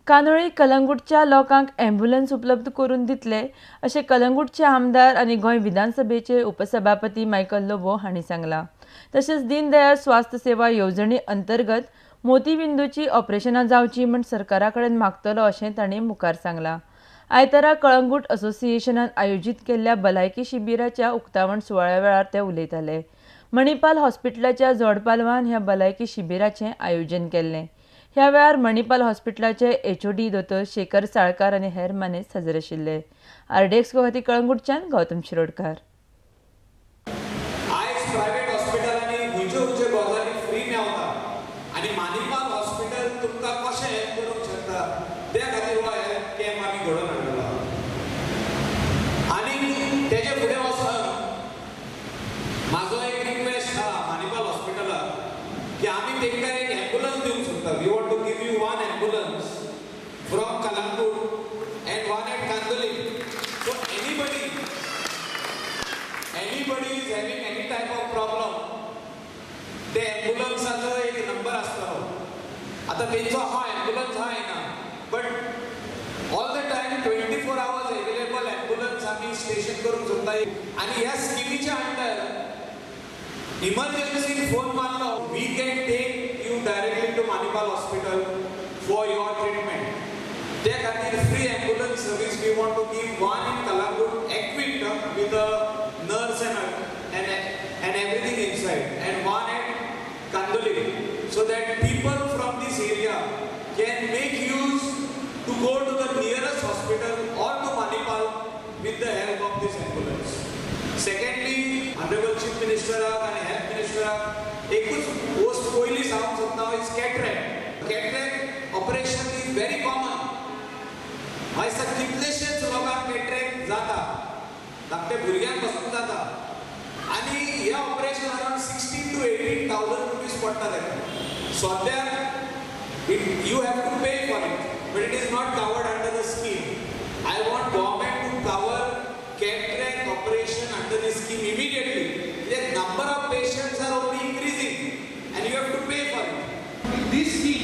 कांदोळी कलंगूटच्या लोकांक ॲम्ब्युलन्स उपलब्ध करून दितले अशें कलंगूटचे आमदार आनी गोंय विधानसभेचे उपसभापती मायकल लोबो हांणी सांगलां. तशेंच दीनदयाळ स्वास्थ्य सेवा येवजणे अंतर्गत मोतीबिंदूची ऑपरेशनां जावची म्हूण सरकारा कडेन मागतलो अशें तांणी मुखार सांगलां. आयतारा कळंगूट असोसिएशनान आयोजीत केल्ल्या भलायकी शिबिराच्या उक्तावण सुवाळ्या वेळार ते उलयताले. मणिपाल हॉस्पिटलाच्या जोडपालवान ह्या भलायकी शिबिराचें आयोजन केल्लें. ह्या वेळार मणिपाल हॉस्पिटलाचे एचओडी दोतोर शेखर साळकार आनी हेर मानेस्त हजर आशिल्ले. आरडीएक्स खातीर कळंगूटच्यान गौतम शिरोडकार. आयज प्रायव्हेट हॉस्पिटलांनी खंयच्यो खंयच्यो गजाली फ्री मेवता आनी मणिपाल हॉस्पिटल तुमकां कशें हेल्प करूंक शकता त्या खातीर हो हेल्थ कॅम्प आमी घडोवन हाडलेलो. आनी तेजे फुडें वचून म्हाजो एक रिक्वेस्ट आहा मणिपाल हॉस्पिटलाक की आमी तांकां एक ॲम्ब्युलन्स दिवंक शकता. We want to give you one ambulance from Calangute and one at Candolim. So anybody is having any type of problem, ते ॲम्ब्युलन्साचो एक नंबर आसतलो. आतां तेंचो हा ॲम्ब्युलन्स हा येना, but all the time 24 hours available ambulance आमी स्टेशन करूंक शकता. आनी ह्या स्किमीच्या अंडर इमर्जन्सी फोन मारलो, we can take you directly to Manipal hospital for your treatment. त्या खातीर free ambulance service we want to give one in Calangute equipped with a nurse and everything inside, and one at Candolim, so that people from this area can make use to go to the nearest hospital or to Manipal with the help of this ambulance. Secondly, Honorable Chief Minister and Health Minister, एकूच post पयली सांगूंक सोदता is cataract. Cataract operation is very common. आयज कितलेशेच लोकांक cataract जाता, धाकटे भुरग्यांक पासून जाता. आनी हे operation around 16,000 to 18,000 rupees पडटा ताका. सद्याक you have to pay for it, but it is not covered under the scheme. I want government to cover cataract operation under this scheme immediately. The number of patients are only increasing and you have to pay for it. This scheme